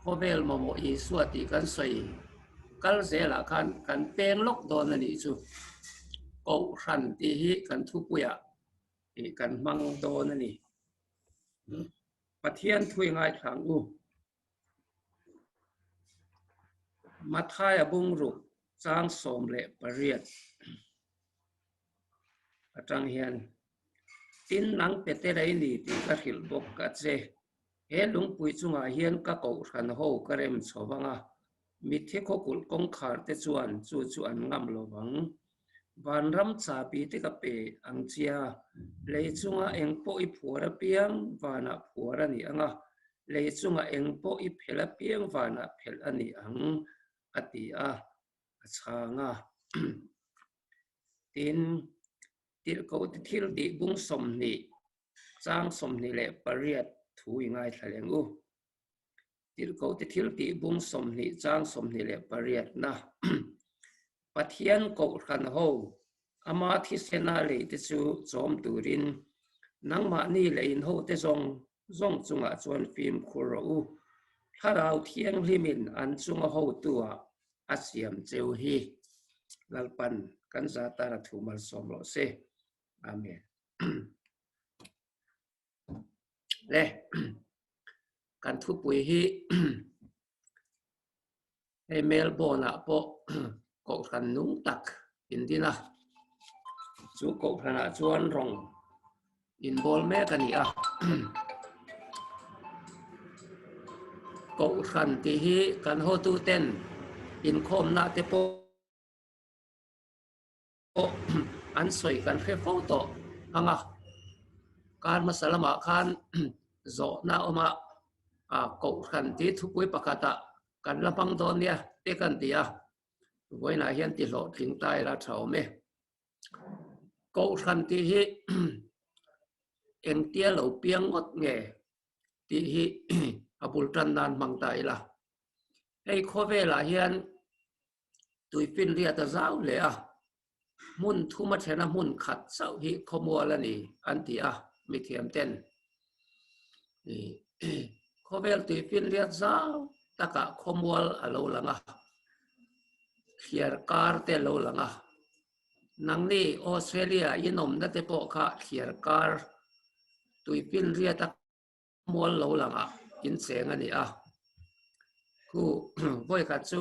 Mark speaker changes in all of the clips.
Speaker 1: Khawvel mamawh Isua tih kan sawi kal zelah khan kan peng lawk dawn a nih chu. Kohhran tih hi kan thupuiah kan hmang dawn a ni. Pathian thui ngaithla ang u. Mathaia bungruk chang 18 atang hian tin nang Petera i ni tih ka hrilh bawk a che. He lungpui chungah hian ka kohhran ho ka rem chho vang a, mitthi khawkulh kawngkhar te chuan chu chu an ngam lo vang. Vanram chabi te ka pe ang chia, lei chunga eng pawh i phuar apiang vanah phuar a ni ang a, lei chunga eng pawh i phelh apiang vanah phelh a ni ang, a ti a, a chhang a. Tin, tirhkoh te thil tih bung 20, chang 28 thu i ngaithla leng u. Tirhkoh te thil tih bung 20 chang 28 na Pathian kohhran ho ama thisena lei te chu chawm turin nangmahni leh in hote zawng zawng chungah chuan fimkhur rawh u. Thlarau Thianghlimin an chunga hotu-ah a siam cheu hi Lalpan kan za tana thu malsawm rawh se. Amen. Le kan thupui hi hei Melbourne ah pawh kohhran nung tak in din a chu kohhran ah chuan rawng inbawl mek a ni a kohhran tih hi kan hotu ten inkhawmna te pawh pawh an sawi kan hre fo tawh ang a, kar hmasa lamah khan zawhna a awm a, ah kohhran tih thupui pakhatah kan la hmang dawn nia te kan ti a, vawiinah hian ti hlawhtling ta ila tha awm e. Kohhran tih hi engtia lo piang ngawt nge tih hi a bul tan nan hmang ta ila. Hei khawvelah hian Tuifinriat a zau hle a, hmun thum a thena hmun khat chauh hi khawmual a ni an ti a, mithiam ten. Khawvel tuifinriat zau takah khawmual a lo lang a, thliar kar te a lo lang a. Nangni Australia inawmna te pawh kha thliar kar tuifinriat a mual lo langah in cheng a ni a. Khu vawikhat chu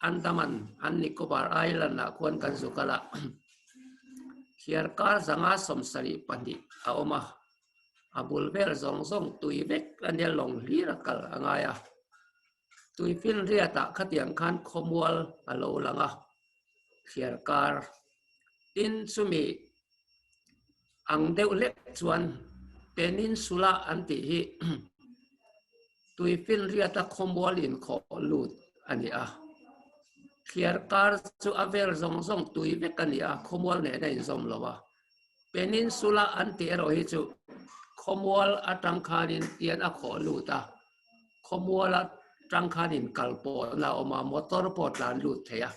Speaker 1: Andaman an Nicobar Island ah khuan kan zu kal a, thliar kar zanga 72 a awm a, a bul vel zawng zawng tui vek a nia lawng hlir a kal a ngai a. Tuifinriat ah khatiang khan khawmual a lo lang a, thliar kar tin chumi Ang deuh hlek chuan Peninsula an tih hi tuifinriata khawmual inkhawh lut a ni a. Thliar kar chu a vel zawng zawng tui vek a ni a, khawmual nen a inzawm lo a. Peninsula an tih erawh hi chu khawmual atang khanin tian a khawh lut a, khawmual atang khanin kal pawhna a awm a, motor pawh tlan lut thei a.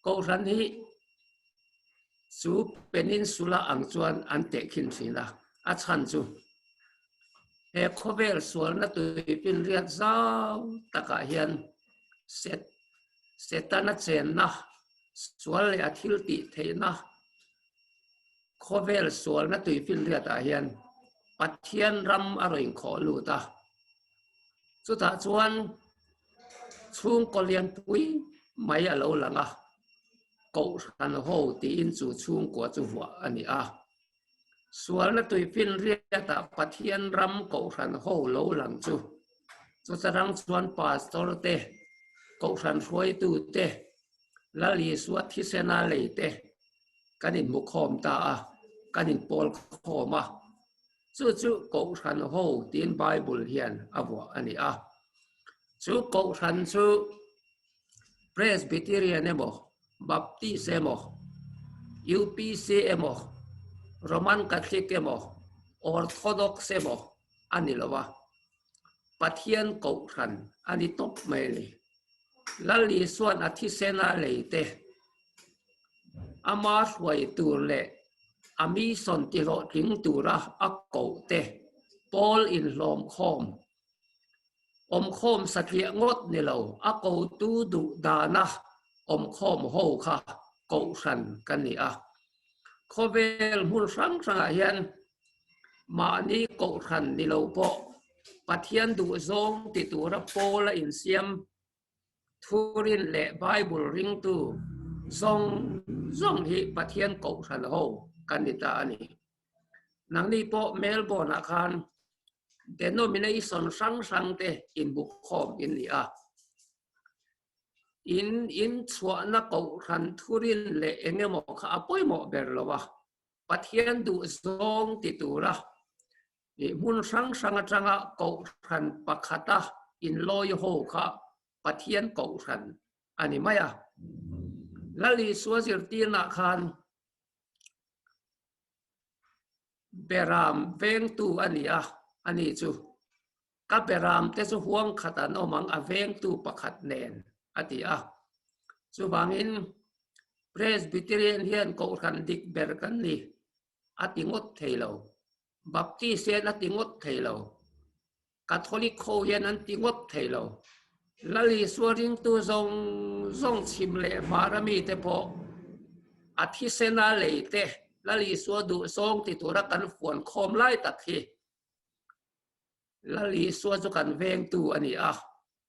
Speaker 1: Kohhran hi chu peninsula ang chuan an tehkhin thin a, a chhan chu he khawvel sualna tuifinriat zau takah hian Set Setana chenna sual leh a thil tih theihna khawvel sualna tuifinriatah hian Pathian ram a rawn inkhawh lut a, chutah chuan chhungkaw lianpui mai a lo lang a, Kohhran ho tiin chu chhungkua chu vuah a ni a. Sualna tuifinriatah Pathian ram Kohhran ho lo lang chu chutarang chuan Pastor te, Kohhran hruaitu te, Lal Isua thisena lei te kan inhmukhawm ta a, kan inpawl khawm a. Chu chu Kohhran ho tiin Bible hian a vuah a ni a. Chu Kohhran chu Presbyterian emaw, Baptist emaw, UPC emaw, Roman Catholic emaw, Orthodox emaw a ni lo a, Pathian Kohhran a ni tawp mai a ni. Lal Isua'n a thisena lei te, ama hruai tur leh a mission tihlawhtling tura a koh te pawl inhlawmkhawm. Awmkhawm satliah ngawt ni lo, a kotu duh dana awmkhawm ho kha kohhran kan ni a. Khawvel hmun hrang hrangah hian mahni kohhran ni lo pawh Pathian duhzawng ti tura pawla insiam Thurin leh Bible ringtu zawng zawng hi Pathian kohhran ho kan ni ta a ni. Nangni pawh Melbourne-ah khan denomination hrang hrang te inbukkhawm in ni a. In inchhuahna kohhran thurin leh eng emaw kha a pawimawh ber lo a, Pathian duhzawng ti tura hmun hrang hrang atanga kohhran pakhata inlawi ho kha Pathian kohhran a ni mai a. Lal Isua zirtirnah khan Beram vengtu a ni a, ani chu ka beram te chu huang khat an awm ang a vengtu pakhat nen a ti a. Chuvangin Presbyterian hian kohhran dik ber kan ni a ti ngawt thei lo, Baptist hian a ti ngawt thei lo, Catholic ho hian an ti ngawt thei lo. Lal Isua ringtu zawng zawng chhim leh hmar a mite pawh a thisena lei te Lal Isua duh zawng ti tura kan fuan khawm lai tak hi Lal Isua chu kan vengtu a ni a,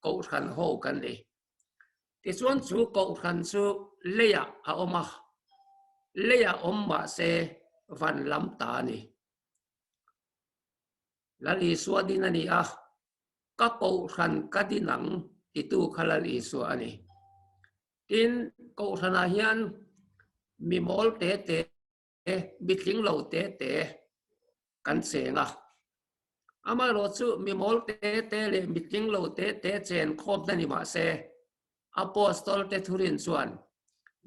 Speaker 1: Kohhran ho kan ni. Tichuan chu Kohhran chu leiah a awm a, leiah awm mah se van lam ta a ni. Lal Isua din a ni a, ka Kohhran ka din ang titu kha Lal Isua a ni. Tin, Kohhranah hian mi mawl te te, mi tling lo te te kan cheng a. Amaherawhchu mi mawl te te leh mi tling lo te te chen khawpna ni mah se, Apostol te thurin chuan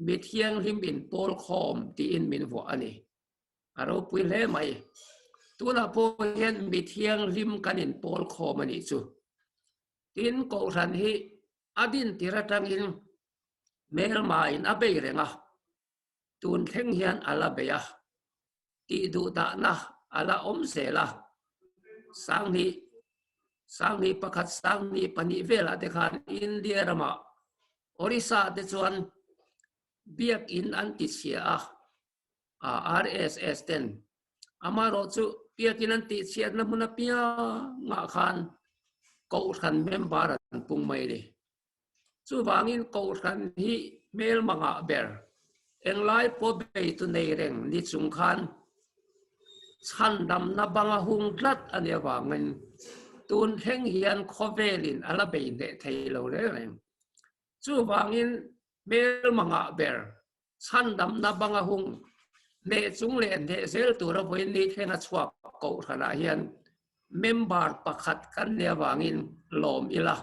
Speaker 1: mi thianghlim in pawl khawm tiin min vuah a ni. A ropui hle mai. Tunah pawh hian mi thianghlim kan inpawl khawm a nih chu. Tin, Kohhran hi a din tir atangin hmelmain a bei reng a, tun thleng hian a la bei a, tih duh dahna a la awm zel a. Sanghnih, sanghnih pakhat, sanghnih pahnih velah te khan India ramah Orissa te chuan biakin an ti chhia a, RSS ten amaherawh chu biakin an tihchhiatna hmun apiangah khan Kohhran member an pung mai a ni. Chuvangin Kohhran hi hmelma ngah ber englai pawh beitu nei reng ni chung khan chhandamna banga hung tlat a nih avangin tun thleng hian khawvelin a la bei hneh thei lo reng reng. Chuvangin hmelma ngah ber Chhandamna banga hung hneh chung leh hneh zel tura vawiin ni thlenga chhuak Kohhranah hian member pakhat kan nih avangin lawm ila,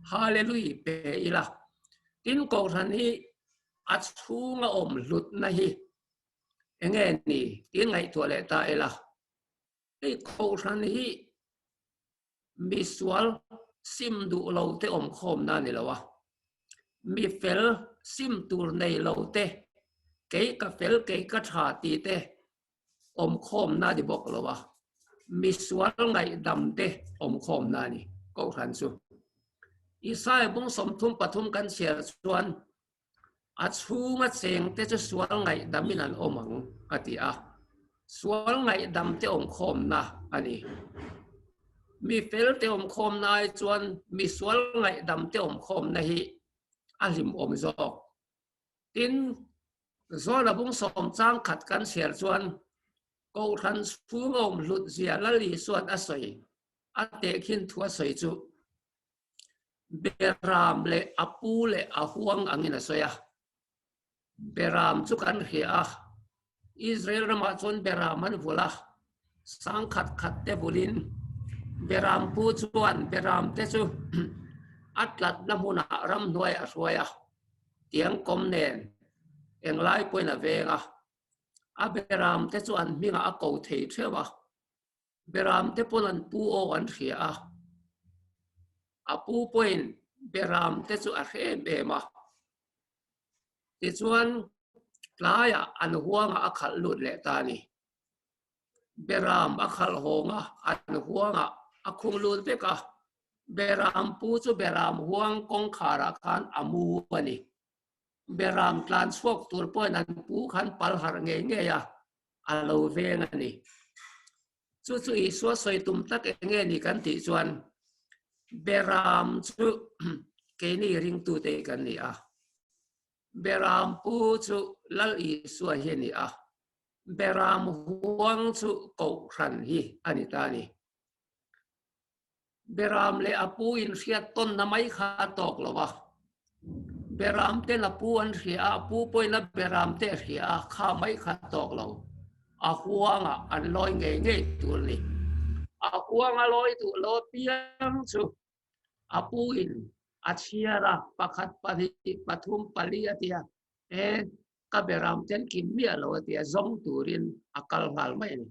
Speaker 1: Hallelui pe ila. Tin Kohhran hi a chhunga awm hlutna hi enge ni tiin ngaihtuah leh ta ila. Hei Kohhran hi Misual sim duh lo te awm khawmna a ni lo a, mi fel sim tur nei lo te, kei ka fel kei ka tha ti te awm khawmna a ni bawk lo a, misual ngaihdam te awm khawmna a ni Kohhran chu. Isaiah bung 33 kan chhiar chuan A chhunga chengte chu sual ngaihdamin an awm ang, a ti a. Sual ngaihdamte awmkhawmna a ni. Mi felte awmkhawmna ai chuan mi sual ngaihdamte awmkhawmna hi a hlimawm zawk. Tin, Zawla bung sawm chang khat kan chhiar chuan Kohhran chhunga awm hlut zia Lal Isua'n a sawi a tehkhin thu a sawi chu Beram leh a pu leh a huang angin a sawi a. Beram chu kan hria a, Israel ramah chuan beram an vulh a, sangkhat khat te vulhin beram pu chuan beram te chu a tlatna hmunah ramhnuai a hruai a, tiang kawm nen englai pawhin a veng a, a beram te chu an hmingah a ko thei theuh a. Beram te pawn an pu aw an hria a, a pu pawhin beram te chu a hre em em a. Tichuan tlaiah an huangah a khalh lut leh ta a ni. Beram a khalh hawng a, an huangah a khung lut vek a. Beram pu chu beram huang kawngkharah khan a mu a ni. Beram tlan chhuak tur pawhin an pu khan pal harh ngei ngei a, a lo veng a ni. Chu chu Isua sawi tum tak eng nge ni kan tih chuan Beram chu keini ringtute kan ni a. Beram pu chu Lal Isua hi a ni a. Beram huang chu Kohhran hi a ni ta a ni. Beram leh a pu inhriat tawnna mai kha a tawk lo a. Beram ten a pu an hria a, a pu pawhin a beram te a hria a, kha mai kha a tawk lo. A huangah an lawi ngei ngei tur a ni. A huanga lawi duh lo apiang chu a pu in a chhiar a, pakhat, pahnih, pathum, pali a ti a, e ka beram ten kim miah lo a ti a, zawng turin a kal nghal mai a ni.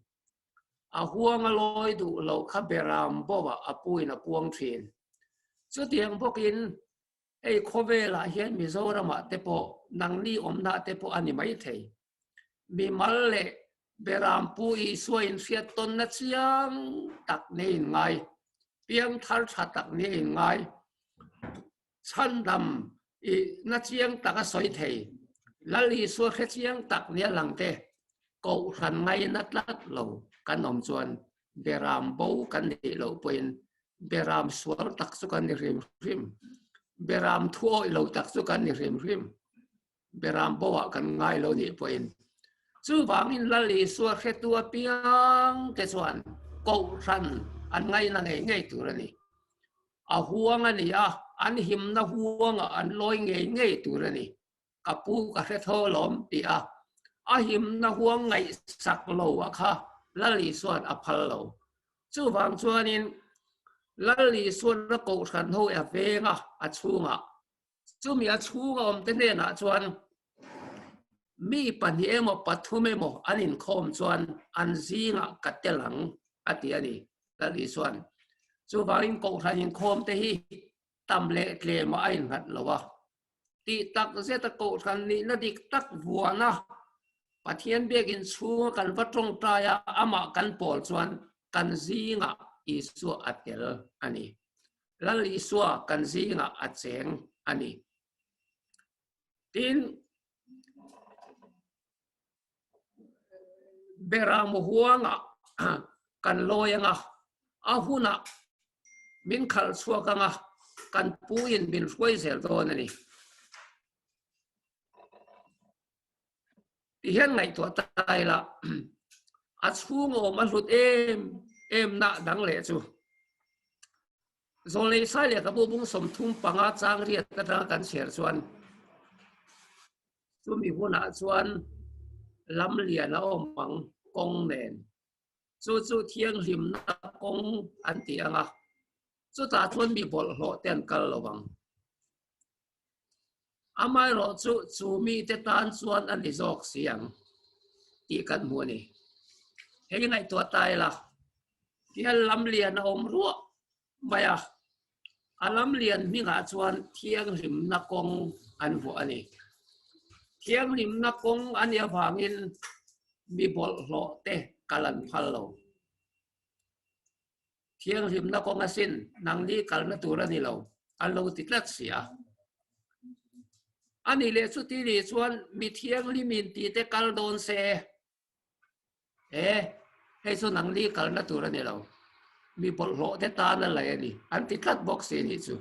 Speaker 1: A huang a lawi duh loh kha beram bawhah a puin a puang thin. Chutiang bawkin hei khawvelah hian Mizoramah te pawh nangni awmna te pawh a ni maithei. Mimal leh beram pu Isua inhriat tawnna chiang tak nia inngai, piangthar tha tak nia inngai, chhandam i na chiang tak a sawi thei. Lal Isua hre chiang tak nia lang te Kohhran ngaina tlat lo kan awm chuan beram bo kan nih loh pawhin beram sual tak chu kan ni hrim hrim. Beram thuawih lo tak chu kan ni hrim hrim. Beram bo ah kan ngai lo nih pawhin. Chuvangin Lal Isua hretu apiang te chuan Kohhran an ngaina ngei ngei tur a ni. A huang a ni a, an himna huangah an lawi ngei ngei tur a ni. Ka pu ka hre tho lawm ti a, a himna huang ngaihsak lo a kha Lal Isua'n a phal lo. Chuvang chuanin Lal Isua'n a kohhran ho a veng a, a chhungah. Chumi a chhunga awmte hnenah chuan mi pahnih emaw pathum emaw an inkhawm chuan an zingah ka tel ang a ti a ni Lal Isua'n. Chuvangin kohhran inkhawmte hi tam leh tlemah a innghat lo a. Tih tak zeta kohhran nihna dik tak vuana Pathian biakin chhunga kan va tawngtai a, amah kan pawl chuan kan zingah Isua a tel a ni. Lal Isua kan zingah a cheng a ni. Tin, Beram huangah kan lawi anga, a hunah min khalh chhuak anga, kan puin min hruai zel dawn a ni. Ti hian ngaihtuah ta ila, a chhung awm a hlut em em na dang leh chu. Zawlnei Sai lehkhabu bung 35 chang riat atanga kan chhiar chuan chumi hunah chuan lam lian a awm ang kawng nen. Chu chu thianghlimna kawng an ti ang a, chutah chuan mi bawlhhlawh te an kal lo ang. Amaherawh chu chu mite tan chuan a ni zawk si ang tih kan hmu a ni. Hei ngaihtuah ta ila, hian lam lian a awm ruah mai a, a lam lian hmingah chuan thianghlimna kawng an vuah a ni. Thianghlimna kawng a nih avangin mi bawlhhlawh te kal an phal lo. Thianghlimna kawng asin nangni kalna tur a ni lo, an lo ti tlat si a. A nih leh chuti nih chuan mi thianghlimin ti te kal dawn se, e, hei chu nangni kalna tur a ni lo, mi bawlhhlawh te tan a lei a ni, an ti tlat bawk si nih chu.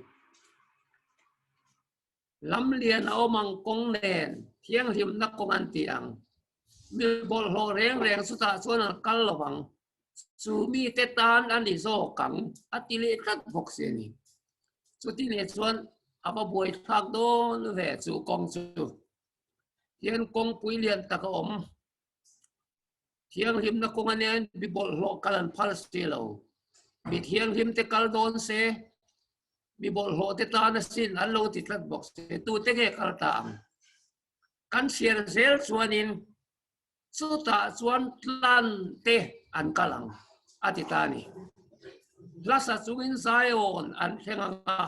Speaker 1: Lamlian a awm ang kawng nen thianghlimna kawng an ti ang. Mi bawlhhlawh reng reng chutah chuan an kal lo ang. Chu mite tan a ni zawk ang a ti leh tlat bawk si a ni. Chuti leh chuan a va buaithlak dawn ve chu kawng chu. Hian kawngpui lian tak a awm. Thianghlimna kawng a nen mi bawlhhlawh kal an phal si lo. Mi thianghlimte kal dawn se, mi bawlhhlawh te tan asin an lo ti tlat bawk se. Tute nge kal ta ang? Kan chhiar zel chuanin chutah chuan tlan te an kal ang a ti ta a ni. Hlasa chungin Zion an thleng ang a,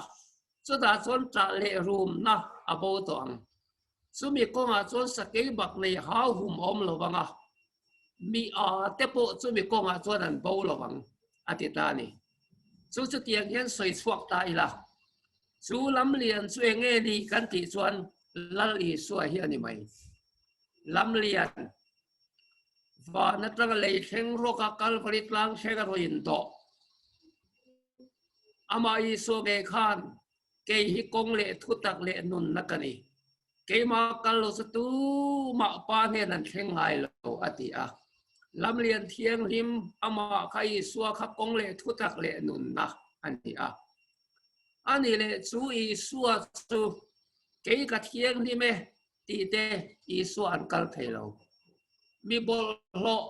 Speaker 1: chutah chuan ṭah leh rumna a bo tawh ang. Chumi kawngah chuan sakei bak nei hau hum awm lo vang a, mi a te pawh chumi kawngah chuan an bo lo vang, a ti ta a ni. Chu chutiang hian sawi chhuak ta ila, chu lamlian chu eng nge ni kan tih chuan Lal Isua hi a ni mai. Lamlian van atanga lei thleng rawka Kalvari tlang thleng a rawn indawh. Amah Isua nge khan kei hi kawng leh thutak leh nunna ka ni. Keimah kal lo chu tumah Pa hnen an thleng ngai lo, a ti a. Lamlian thianghlim amah kha Isua kha kawng leh thutak leh nunna a ni a. A ni leh chu Isua chu kei ka thianghlim e tih te Isua an kal thei lo. Mi bawlhhlawh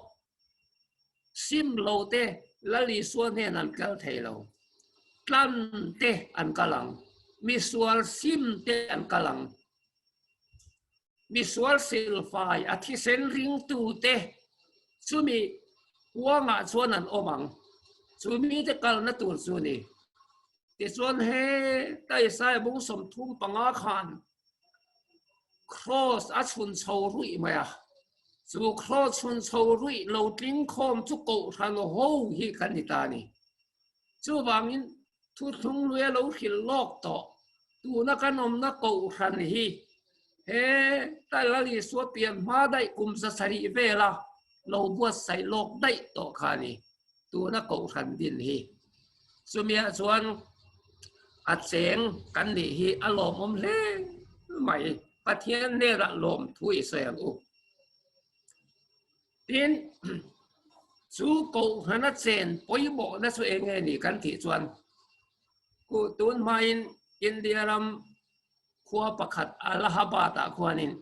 Speaker 1: sim lo te Lal Isua hnen an kal thei lo. Tlan te an kal ang. Misual sim te an kal ang. Misual silfai a thisen ringtu te chumi kuangah chuan an awm ang. Chumi te kalna tur chu ni. Tichuan he Taisai bung 35 khan Kraws a chhun chho ruih mai a, chu kraws chhun chho ruih lo tling khawm chu Kohhran ho hi kan ni ta a ni. Chuvangin thuthlung lui a lo hrilh lawk tawh, tuna kan awmna Kohhran hi he Lal Isua pian hma daih kum 700 vela lo buatsaih lawk daih tawh kha a ni, tuna Kohhran din hi. Chumia chuan a cheng kan nih hi a lawmawm hle mai. Pathian hnenah lawm thu i sawi ang u. Tin, chu Kohhrana chen pawimawhna chu eng nge ni kan tih chuan ku tun hmain India ram khua pakhat Allahabad-ah khuanin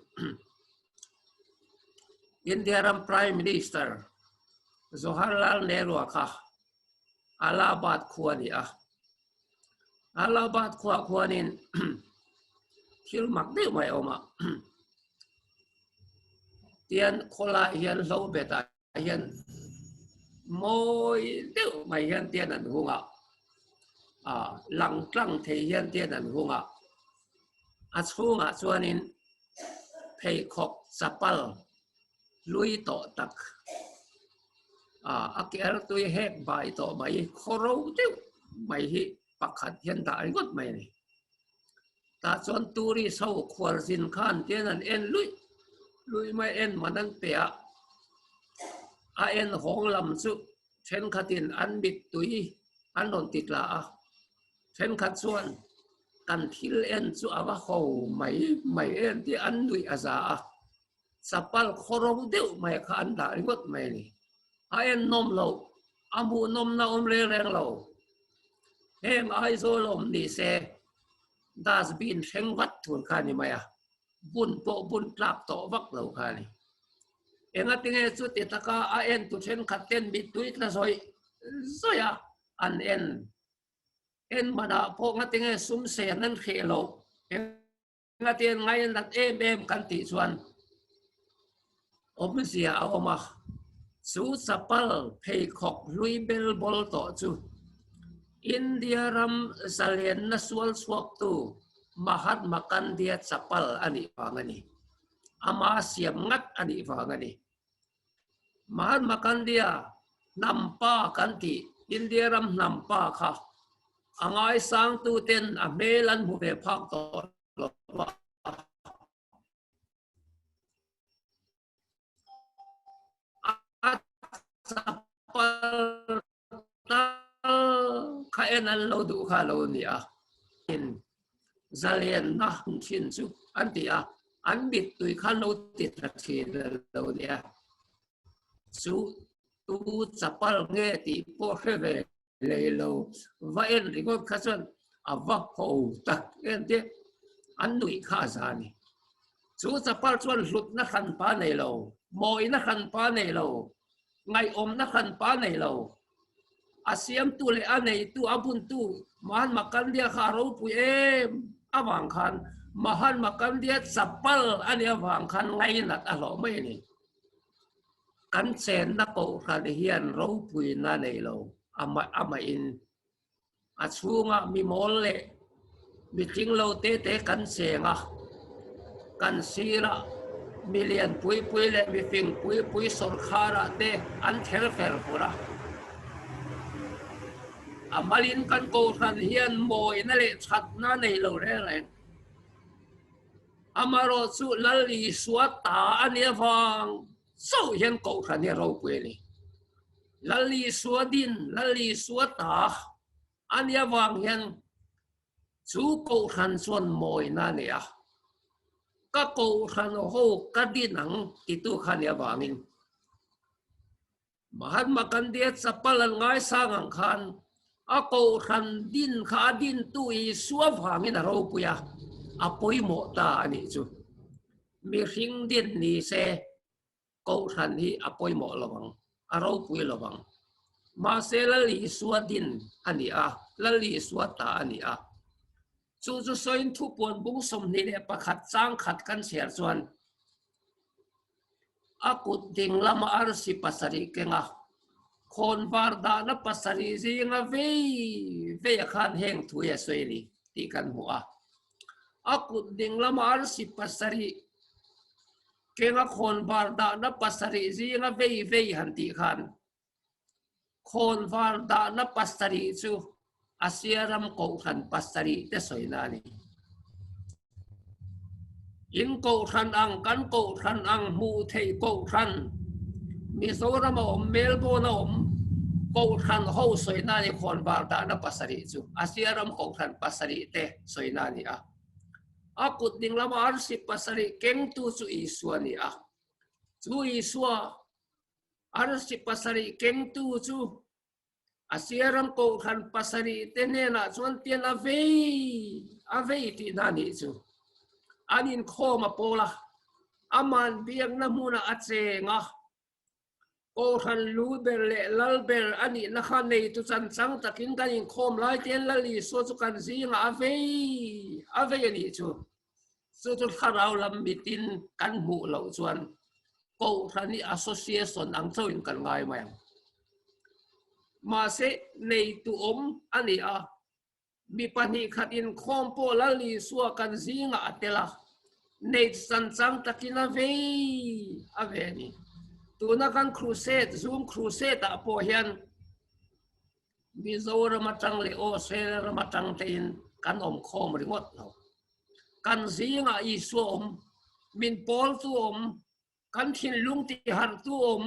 Speaker 1: India ram Prime Minister Jawaharlal Nehru-a kha Allahabad khua a ni a. Allahabad khuaah khuanin thil mak deuh mai a awm a. Tian khawlaiah hian hlo betah hian mawi deuh mai hian tian an hung a, lang tlang thei hian tian an hung a. A chhungah chuanin pheikhawk chapal hlui tawh tak a ke artui hek bai tawh mai khaw ro deuh mai hi pakhat hian dah ringawt mai a ni. Tah chuan tourist ho khualzin khan tian an en luih luih mai en man an pe a, a en hawng lam chu thenkhatin an mittui an rawn ti tla a, thenkhat chuan kan thil en chu a va ho mai mai em tih an nuih a za a. Chapal khawro deuh mai kha an dah ringawt mai a ni. A en nawm lo, a hmuh nawmna awm reng reng lo. Heng Aizawl awm ni se dustbin thleng vat tur kha a ni mai a, bun pawh bun tlak tawh vak lo kha a ni. Engatinge chuti taka a en tu thenkhat ten mittui tla zawih zawih a an en. En manah pawh ngatinge sum sen an hreh loh. Engatian ngai nat em em kan tih chuan awmzia a awm a, chu chapal pheikhawk hlui bel bawl tawh chu India ram zalenna sual chhuaktu Mahatma Gandhi-a chapal a nih vang a ni. Ama siam ngat a nih vang a ni. Mahatma Gandhi-a hnam pa kan tih India ram hnam pa kha a ngaisangtuten a hmel an hmu ve phak tawh lo va. A chapal tal kha en an lo duh kha lo ni a. In zalianna thin chu an ti a, an mittui kha lo ti tha thin lo ni a. Chu tu chapal nge tih pawh hre ve lei lo va en ringawt kha chuan a va ho tak em te an nuih kha a za a ni. Chu chapal chuan hlutna hranpa nei lo, mawina hranpa nei lo, ngaihawmna hranpa nei lo. A siamtu leh a neitu, a buntu Mahatma Gandhi-a kha a ropui em avang khan Mahatma Gandhi-a chapal a nih avang khan ngainat a hlawh mai a ni. Kan chenna kohhran hian ropuina nei lo amahin a chhungah mi mawl leh mi tling lo te te kan cheng a, kan sirah mi lian pui pui leh mi fing pui pui sawrkharah te an ther fer fur a. A malin kan kohhran hian mawina leh thatna nei lo reng reng. Amarawh chu Lal Isua ta a nih avang chauh hian kohhran hi a ropui a ni. Lal Isua din, Lal Isua ta a nih avang hian chu kohhran chuan mawina a nei a. Ka kohhran ho ka din ang titu kha a nih avangin Mahatma Gandhi-a chapal an ngaisang ang khan a kohhran din kha a dintu Isua vangin a ropui a, a pawimawh ta a nih chu. Mihring din ni se kohhran hi a pawimawh lo ang, a ropui lo ang. Mahse Lal Isua din a ni a, Lal Isua ta a ni a. Chu chu sawiin thupuan bung 21 chang khat kan chhiar chuan A kut ding lama arsi pasarih keng a, khawnvar dahna pasarih zinga vei vei a khan heng thu hi a sawi a ni tih kan hmu a. A kut ding lama arsi pasarih keng a khawnvar dahna pasarih zinga vei vei han tih khan Khawnvar dahna pasarih chu Asia ram kohhran pasarih te sawina a ni. In kohhran ang, kan kohhran ang hmuh theih kohhran, Mizoram a awm, Melbourne a awm kohhran ho sawina a ni khawnvar dahna pasarih chu Asia ram kohhran pasarih te sawina a ni a. A kut ding lama arsi pasarih kengtu chu Isua a ni a. Chu Isua Arsi pasarih kengtu chu Asia ram kohhran pasarih te hnenah chuan tian a vei a vei tih hna nih chu. An inkhawm a pawl a, aman biakna hmunah a cheng a. Kohhran lu ber leh lal ber a nihna kha neitu chanchang takin kan inkhawm lai te hian Lal Isua chu kan zingah a vei a vei a nih chu. Chu chu thlarau lam mitin kan hmuh loh chuan Kohhran hi association ang chauhin kan ngai mai ang. Mahse, neitu awm a ni a, mi pahnih khat inkhawm pawh Lal Isua kan zingah a tel a, nei chanchang takin a vei a ve a ni. Tuna kan crusade, Zoom crusade ah pawh hian Mizoram atang leh Australia ram atang tein kan awm khawm ringawt lo. Kan zingah Isua awm, min pawltu awm, kan thinlung tiharhtu awm,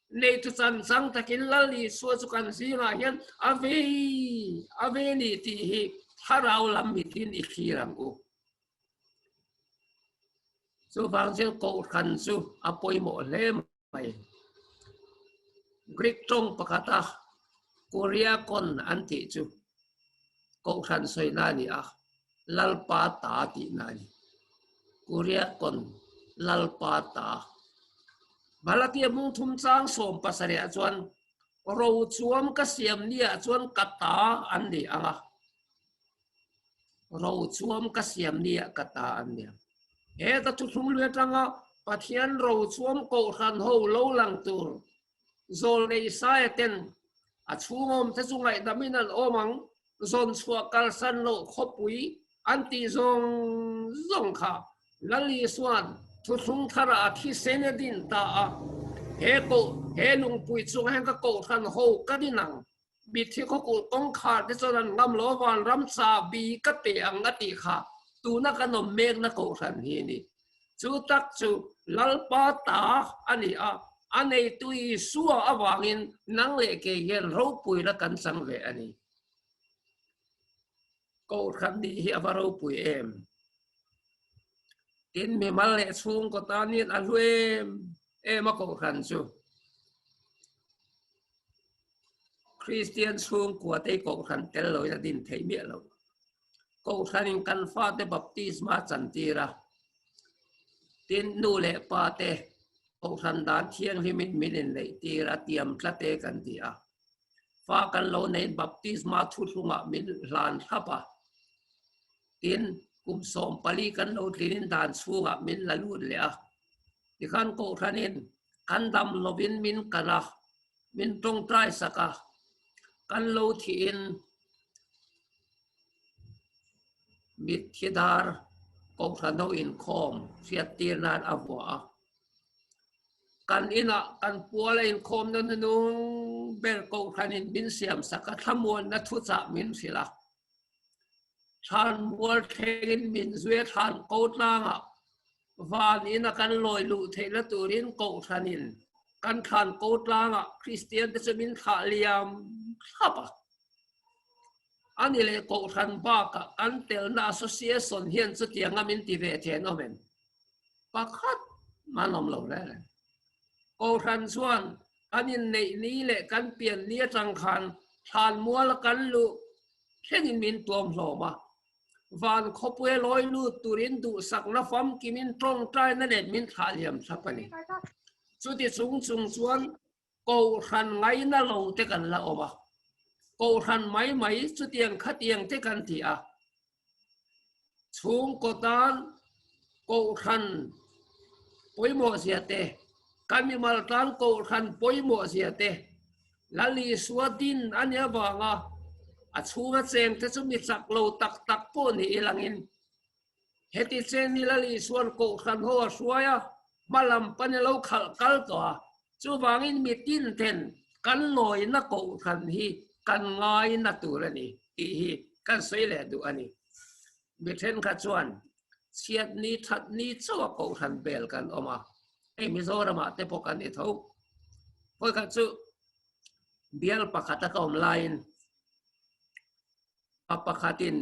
Speaker 1: neitu chanchang takin Lal Isua chu kan zingah hian a vei a vei a ni tih hi thlarau lam mitin i thlir ang u. Chuvang chuan Kohhran chu a pawimawh hle mai. Greek tawng pakhata Kuriakon an tih chu Kohhran sawina a ni a, Lalpa ta tihna a ni. Kuriakon, Lalpa ta. Malakia mung thum chang 17 ah chuan Rochuam ka siam niah chuan ka ta an ni ang a. Rochuam ka siam nia ka ta an nia. Heta thuthlung lui atanga Pathian rochuam kohhran ho lo lang tur zawlnei Isaia ten a chhungawm te chu ngaihdamin an awm ang, zawn chhuah kalsan loh khawpui an tih zawng zawng kha Lal Isua'n thuthlung tharah a thisen a din ta a, he koh he lungpui chungah hian ka kohhran ho ka din ang. Mitthi khawkulh kawngkhar te chuan an ngam lo van ram chahbi ka pe ang a tih kha tuna kan awm mekna kohhran hi a ni. Chu tak chu Lalpa ta a ni a, a neitu Isua avangin nang leh kei hian ropuina kan chang ve a ni. Kohhran nih hi a va ropui em? Tin, mimal leh chhungkaw tan hian a hlu em em a kohhran chu. Kristian chhungkua te hi kohhran tel loin a din theih miah lo. Kohhranin kan fate baptisma chantir a, tin nu leh pa te kohhran dan thianghlimin min inneihtir a tiam tlat e kan ti a. Fa kan lo neiin baptisma thuthlungah min hlan thlap a, tin kum 14 kan lo tlinin dan chhungah min la lut leh a. Tikhan kohhranin kan dam lovin min kan a, min tawngtai sak a, kan lo thihin mitthi dar kohhran ho inkhawm hriattir nan a vuah a. Kan inah kan pual a inkhawmna hnunung ber Kohhranin min siamsak a, thlamuanna thuchah min hrilh a. Thlan mual thlengin min zui a, thlan ko tlangah van ina kan lawi luh theihna turin Kohhranin kan thlan ko tlangah Kristiante chu min thlah liam thlap a. Ani leh Kohhran bakah kan telna association hian chutianga min ti ve thei an awm em? Pakhat man awm lo reng reng. Kohhran chuan kan inneih ni leh kan pian ni atang khan thlan muala kan luh thlengin min tuam hlawm a. Van khawpuia lawi lut turin duhsakna famkimin tawngtaina nen min thlah liam thlap a ni. Chuti chung chung chuan Kohhran ngaina lo te kan la awm a, Kohhran mai mai chutiang khatiang te kan ti a. Chhungkaw tan Kohhran pawimawh zia te, kan mimal tan Kohhran pawimawh zia te, Lal Isua din a nih avanga a chhunga cheng te chu mi chak lo tak tak pawh ni ilangin Heti chen ni Lal Isuan Kohhran ho a hruai a, hma lam pan i lo khalh kal tawh a, chuvangin mi tin ten kan lawina Kohhran hi kan ngaina tur a ni tih hi kan sawi leh duh a ni. Mi thenkhat chuan chhiat ni that ni chauh a Kohhran bel kan awm a, hei Mizoramah te pawh kan ni tho. Vawikhat chu bial pakhat a ka awm laiin pa pakhatin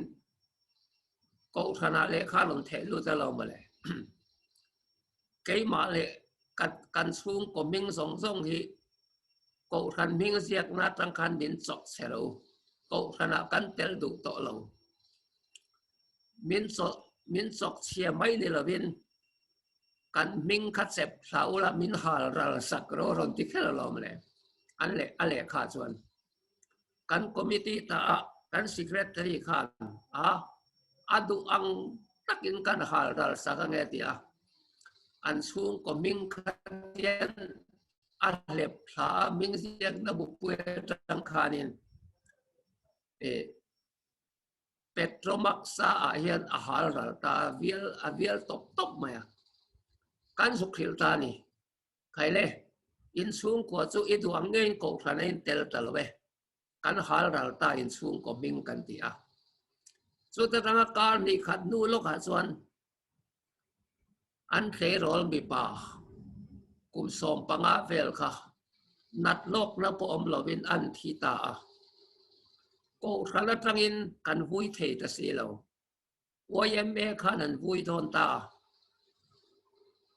Speaker 1: Kohhranah lehkha rawn theh lut a lo mawle. Keimah leh kan chhungkaw hming zawng zawng hi Kohhran hming ziakna atang khan min chawk chhe lo. Kohhranah kan tel duh tawh lo. Min chawk min chawk chhia mai ni lovin kan hming kha chep thla ula min hal ral sak rawh rawn ti kher a lo mawle. An leh a lehkha chuan. Kan committee ta ah kan secretary khan a a duh ang takin kan hal ral sak ange ti a, an chhungkaw hming kha hian a hlep thla a, hming ziakna bukpui atang khanin eh Petromax-a ah hian a hal ral ta a, vial a vial tawp tawp mai a, kan zuk hrilh ta a ni. Khaile, inchhungkua chu i duh ang ngeiin kohhran a intel ta lo e. Kan hal ral ta inchhungkaw hming kan ti a. Chuta tanga kar hnih khat hnu lawkah chuan an tleirawl mipa kum 15 vel kha nat lawkna pawh awm lovin an thi ta a. Kohhran atangin kan vui thei ta si lo. YMA khan an vui dawn ta a,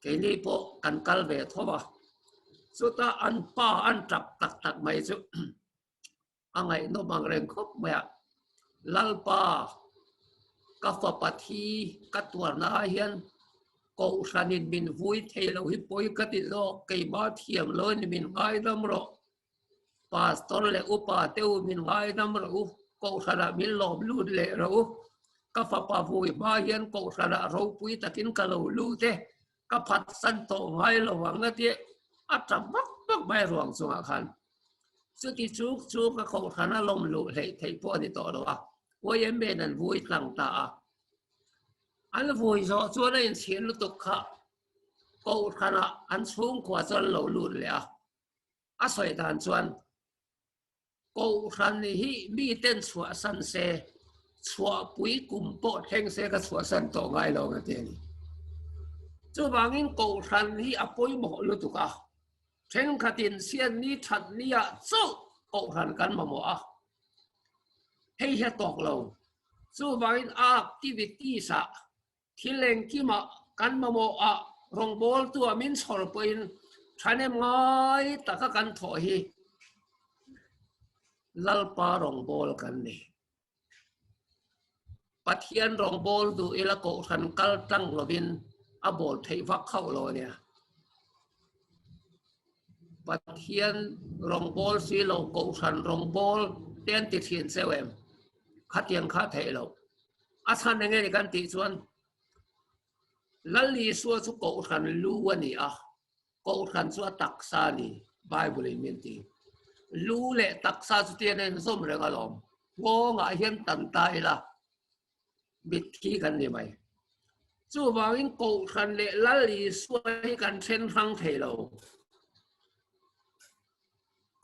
Speaker 1: keini pawh kan kal ve tho a, chuta an pa an tap tak tak mai chu a ngaihnawm ang reng khawp mai a, Lalpa ka fapa thi ka tuarna ah hian Kohhranin min vui thei lo hi pawi ka ti zawk, keimah thiam lo a ni min ngaidam rawh. Pastor leh upa te u min ngaidam rawh u, Kohhranah min lawm lut leh rawh u. Ka fapa vui hma hian Kohhranah ropui takin ka lo lut e, ka phatsan tawh ngai lo ang a tia a tap vak vak mai ruang chungah khan. Chuti chuk chu ka Kohhrana lawm luh hleih theih pawh a ni tawh lo a, YMA in an vui tlang ta a. An vui zawh chuan a inchhir lutuk kha Kohhranah an chhungkua chuan an lo lut leh a. A sawi dan chuan Kohhran hi miten chhuahsan se, chhuahpui kum pawh thleng se ka chhuahsan tawh ngai lo ang a ti a ni. Chuvangin Kohhran hi a pawimawh lutuk a, thenkhatin sianni thatni ah chauh Kohhran kan mamawh a, hei hi a tawk lo. Chuvangin a activities ah Thil engkimah kan mamawh a, rawngbawltua min chhawr pawhin thahnem ngai taka kan thawh hi Lalpa rawngbâwl kan ni. Pathian rawngbâwl duh ila kohhran kal tlang lovin a bâwl theih vak hauh lo a nia. Pathian rawngbâwl si lo kohhran rawngbâwl te an ti thin cheu em? Khatiang kha theih loh. A chhan eng nge kan tih chuan Lal Isua chu Kohhran lu a ni a, Kohhran chu a taksa a ni, Bible in min ti. Lu leh taksa chu tian a inzawm reng alawm. Nghawngah hian tan ta ila, mitthi kan ni mai. Chuvangin Kohhran leh Lal Isua hi kan then hrang thei lo.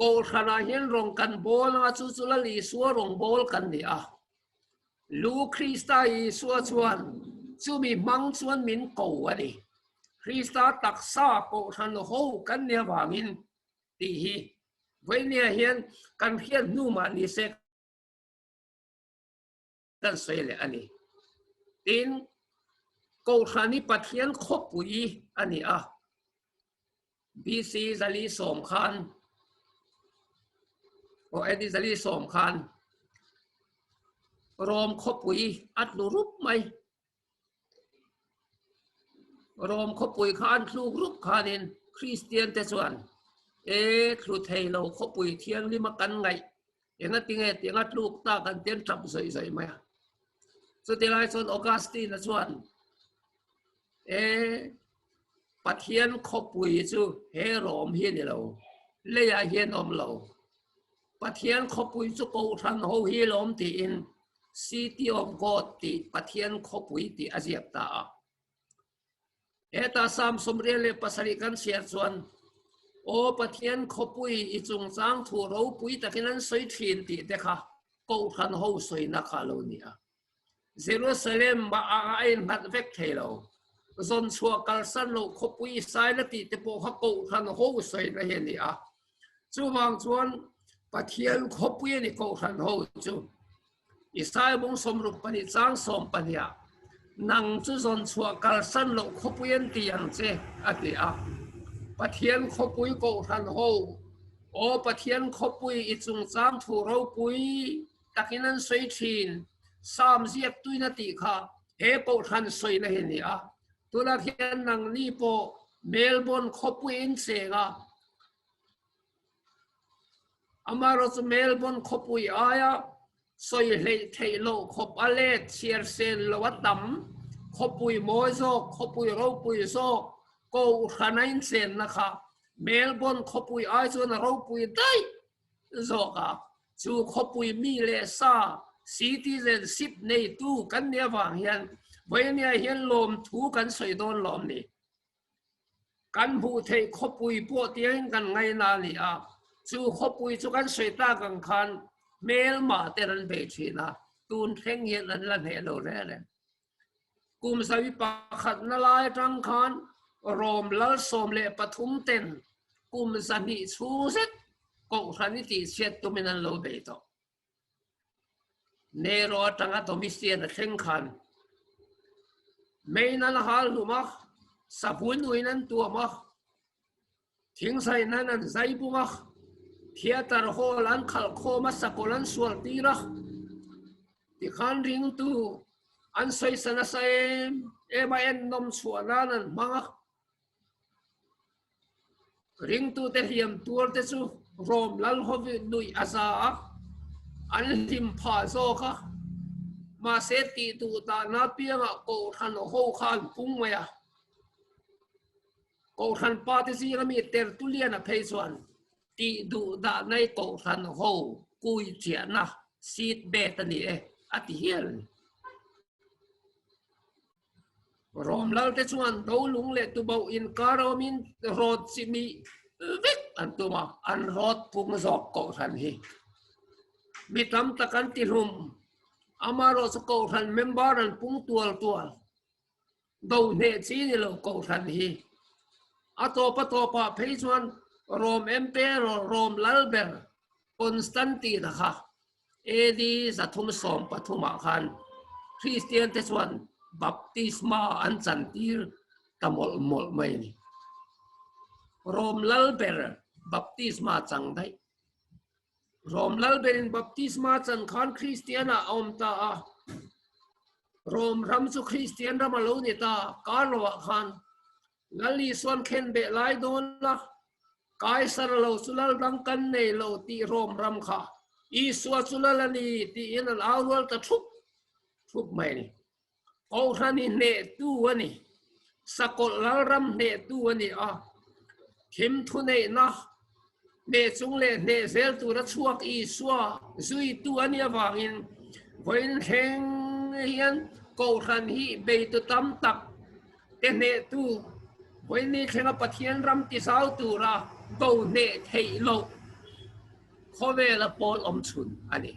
Speaker 1: Kohhranah hian rawng kan bawl anga chu chu Lal Isua rawng bawl kan ni a. Lu Krista Isua chuan chumi hmang chuan min ko a ni. Krista taksa kohhran ho kan nih avangin tih hi vawinia hian kan hriat hnu mah ni se kan sawi leh a ni. Tin, Kohhran hi Pathian khawpui a ni a. BC 410 khan aw AD 410 khan Rom khawpui a tlu rup mai. Rom khawpui kha an tluk rup khanin Kristian te chuan e thlu thei lo khawpui thianghlim a kan ngaih enga tinge tianga tluk tak an tian tap zawih zawih mai a. Chutilai chuan Augustine-a chuan e Pathian khawpui chu he Rom hi a ni lo, leiah hian awm lo. Pathian khawpui chu Kohhran ho hi lawm tiin City of God tih Pathian khawpui tih a ziak ta a. Heta Psalm 77 kan chhiar chuan, Aw Pathian khawpui i chungchang thu ropui takin an sawi thin tih te kha Kohhran ho sawina kha a lo ni a. Jerusalem ah a innghat vek thei lo. Zawn chhuah kalsan loh khawpui Israel a tih te pawh kha Kohhran ho sawina hi a ni a. Chuvang chuan Pathian khawpui a ni Kohhran ho chu. Israel bung 62 chang 12 ah nang chu zawn chhuah kalsan loh khawpui an ti ang che a ti a. Pathian khawpui Kohhran ho, Aw Pathian khawpui i chungchang thu ropui takin an sawi thin. Psalm ziak tuina tih kha he Kohhran sawina hi a ni a. Tunah khian nangni pawh Melbourne khawpui in cheng a, amaherawh chu Melbourne khawpui aia sawi hleih theih loh khawp a let chhiar sen lo a tam, khawpui mawi zawk, khawpui ropui zawk Kohhran a inchenna kha Melbourne khawpui ai chuan a ropui daih zawk a, chu khawpui mi leh sa, citizenship, neitu kan nih avang hian vawinia hian lawmthu kan sawi dawn lawm ni. Kan hmuh theih khawpui pawh tiangin kan ngaina a ni a, chu khawpui chu kan sawi tak ang khan hmelma ten an bei thin a, tun thleng hian an la hneh lo reng reng. Kum zawi pakhatna lai atang khan Rom lal 13 ten kum 200 chhung zet Kohhran i tihchhiat tumin an lo bei tawh. Nero atanga Domitian a thleng khan mei nan a hal hlum a, savun uin an tuam a, Thingzai nan an zai bung a, theatre hall an khalh khawm a, sakawlh an sual tir a, tikhan ringtu an sawisa nasa em em a, ennawm chhuah nan an hmang a. Ringtute hliam tuar te chu Rom lal hovi nuih a za a, an hlim phah zawk a, mahse tih duh dahna piangah Kohhran ho kha an pung mai a. Kohhran pa te zinga mi Tertullian-a phei chuan tih duh dah nai Kohhran ho kui chiahna seat bed a ni e a ti hial a ni. Rom lal te chuan dolung leh tuboh inkar awmin rawt chimih vek an tum a, an rawt pung zawk Kohhran hi. Mi tam tak an ti hlum, amaherawhchu Kohhran member an pung tual tual. Do hneh chi ni lo Kohhran hi. A tawp a tawpah phei chuan Rom Emperor, Rom lal ber Constantine-a kha AD 313 ah khan Kristian te chuan baptisma an chantir ta mawlh mawlh mai a ni. Rom lal ber baptisma chang daih. Rom lal berin baptisma chan khan Kristian ah a awm ta a. Rom ram chu Kristian ram a lo ni ta. Kar lo ah khan Lal Isuan khen beh lai dawn la, Kaisar a lo chu lal dang kan nei lo tih Rom ram kha Isua chu lal a ni tiin an au rual ta thup thup mai a ni. Kohhran hi hnehtu a ni. Sakawlh lalram hnehtu a ni a. Thim thuneihna hneh chung leh hneh zel tura chhuak Isua zuitu a nih avangin vawiin thleng hian Kohhran hi beitu tam tak te hnehtu vawiin ni thlenga Pathian ram tizau tura do hneh theih loh. Khawvela pawl awm chhun a ni.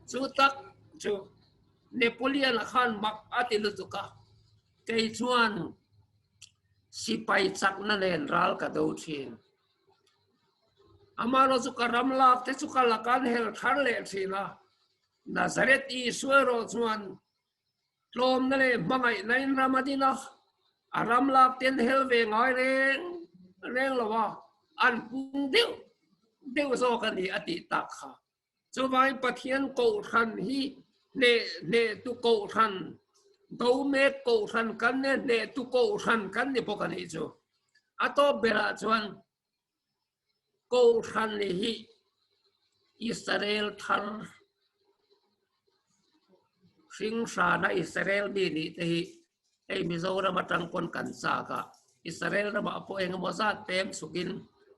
Speaker 1: Chu tak chu Napoleon-a khan mak a ti lutuk a, kei chuan sipai chakna nen ral ka do thin. Amaherawh chu ka ram lak te chu ka laka an hel thar leh thin a, Nazareth Isua erawh chuan Tlawmna leh hmangaihna in ram a din a, a ram lak ten hel ve ngai reng reng lo a, an pung deuh deuh zawk a ni a tih tak kha. Chuvangin Pathian Kohhran hi hneh hnehtu Kohhran, do mek Kohhran kan ni a, hnehtu Kohhran kan ni bawk a nih chu. A tawp berah chuan Kohhran hi Israel thar hringhrana Israel mi nih te hi hei Mizoram atang pawn kan chak a, Israel ramah pawh engemaw zat pem chhukin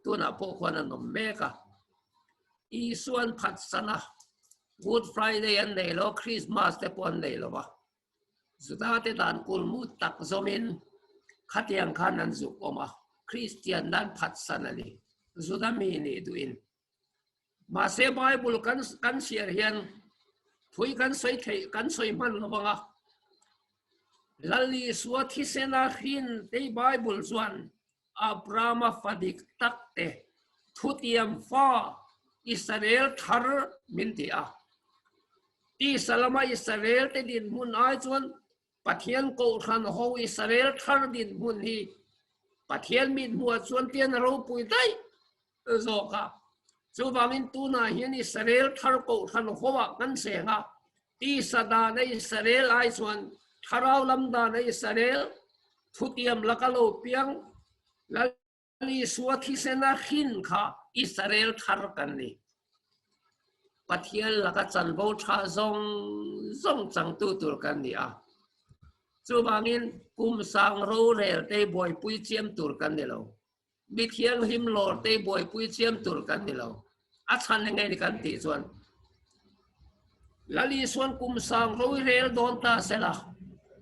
Speaker 1: tunah pawh khuan an awm mek a. Isuan phatsan a, Good Friday an nei lo, Christmas te pawh an nei lo va. Juda te dan kulmu tak zawmin khatiang khan an zuk awm a, Kristian nan phatsan a ni. Juda mi nih duhin. Mahse Bible kan kan chhiar hian thui kan sawi theih kan sawi hman lo vang a. Lal Isua thisena hrin tei Bible chuan Abrahama fa dik tak te thutiam fa Israel thar min ti a. Tisa lama Israel te dinhmun ai chuan Pathian Kohhran ho Israel thar dinhmun hi Pathian mithmuh ah chuan tian a ropui daih zawk a. Chuvangin tunah hian Israel thar Kohhran ho ah kan cheng a, tisa dana Israel ai chuan thlarau lam dana Israel thutiam laka lo piang Lal Isua thisena hrin kha Israel thar kan ni. Pathian laka chanvo tha zawng zawng changtu tur kan ni a. Chuvangin kum sang rorel te buaipui chiam tur kan ni lo. Mi thianghlim lawr te buaipui chiam tur kan ni lo. A chhan eng nge ni kan tih chuan Lal Isuan kum sang rorel dawn ta sela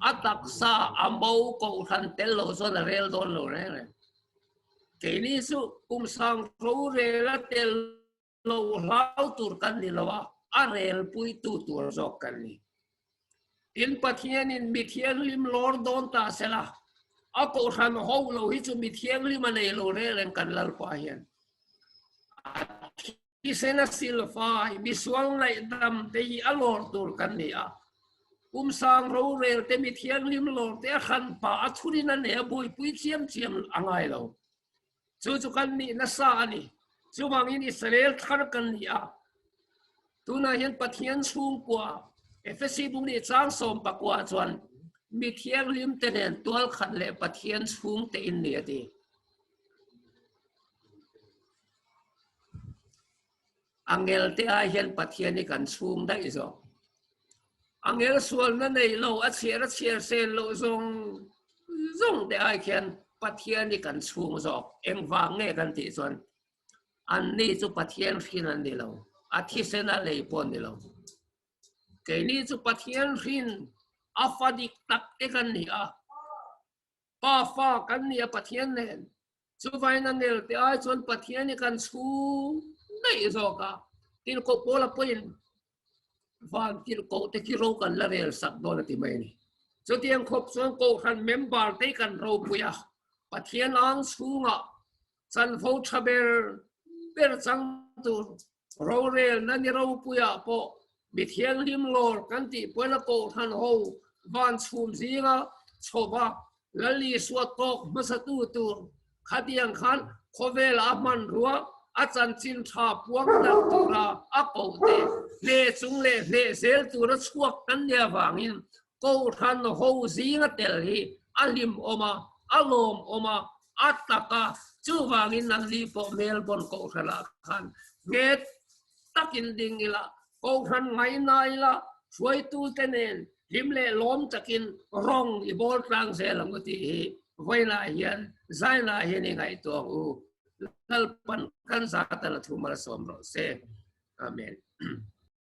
Speaker 1: a taksa a mo kohhran tel lo chuan a rel dawn lo reng reng. Keini chu kum sang rorel a tel lo hlau tur kan ni lo a, a relpuitu tur zawk kan ni. Tin, Pathianin mi thianghlim lawr dawn ta sela a kohhran ho lo hi chu mi thianghlim a nei lo reng reng kan Lalpa hian. A thisen a silfai, misual ngaihdam te hi a lawr tur kan ni a. Kum sang rorel te mi thianghlim lawr te a hran pah a thurin a nei a buaipui chiam chiam a ngai lo. Chu chu kan nih nasa a ni. Chuvangin Israel thar kan ni a. Tunah hian Pathian chhungkua Efesi bung nih chang 19 chuan mi thianghlim te nen tualkhat leh Pathian chhungte in ni a ti. Angel te ai hian Pathian hi kan chhung daih zawk. Angel sualna nei lo a chhiar a chhiar sen loh zawng zawng te ai khian Pathian hi kan chhung zawk. Engvang nge kan tih chuan anni chu Pathian hrin an ni lo, a thisen a lei pawh an ni lo. Keini chu Pathian hrin a fa dik tak te kan ni a. Pa fa kan ni a Pathian nen. Chuvain a nel te ai chuan Pathian hi kan chhung daih zawk a. Tirhkoh Paula pawhin van tirhkoh te khi ro kan la rel sak dawn a ti mai a ni. Chutiang khawp chuan Kohhran member te hi kan ropui a, Pathian ang chhungah chanvo tha ber ber chang tur rorelna ni ropuiah pawh mi thianghlim lawr kan tih pawhin a Kohhran ho van chhum zinga chhova Lal Isua tawk hmasatu tur khatiang khan khawvela a hmanrua a chanchin tha puang darh tura a koh te hle chung leh hleh zel tura chhuak kan nia vangin Kohhran ho zinga tel hi a hlim awm a, a lawm awm a, a tak a, chuvangin nangni pawh Melbourne Kohhranah khan nghet takin ding ila, Kohhran ngaina ila, hruaitute nen hlim leh lawm takin rawng i bawl tlang zel ang u tih hi vawiinah hian zainah hian i ngaihtuah ang u. Lalpan kan zatan a thu malsawm rawh se. Amen.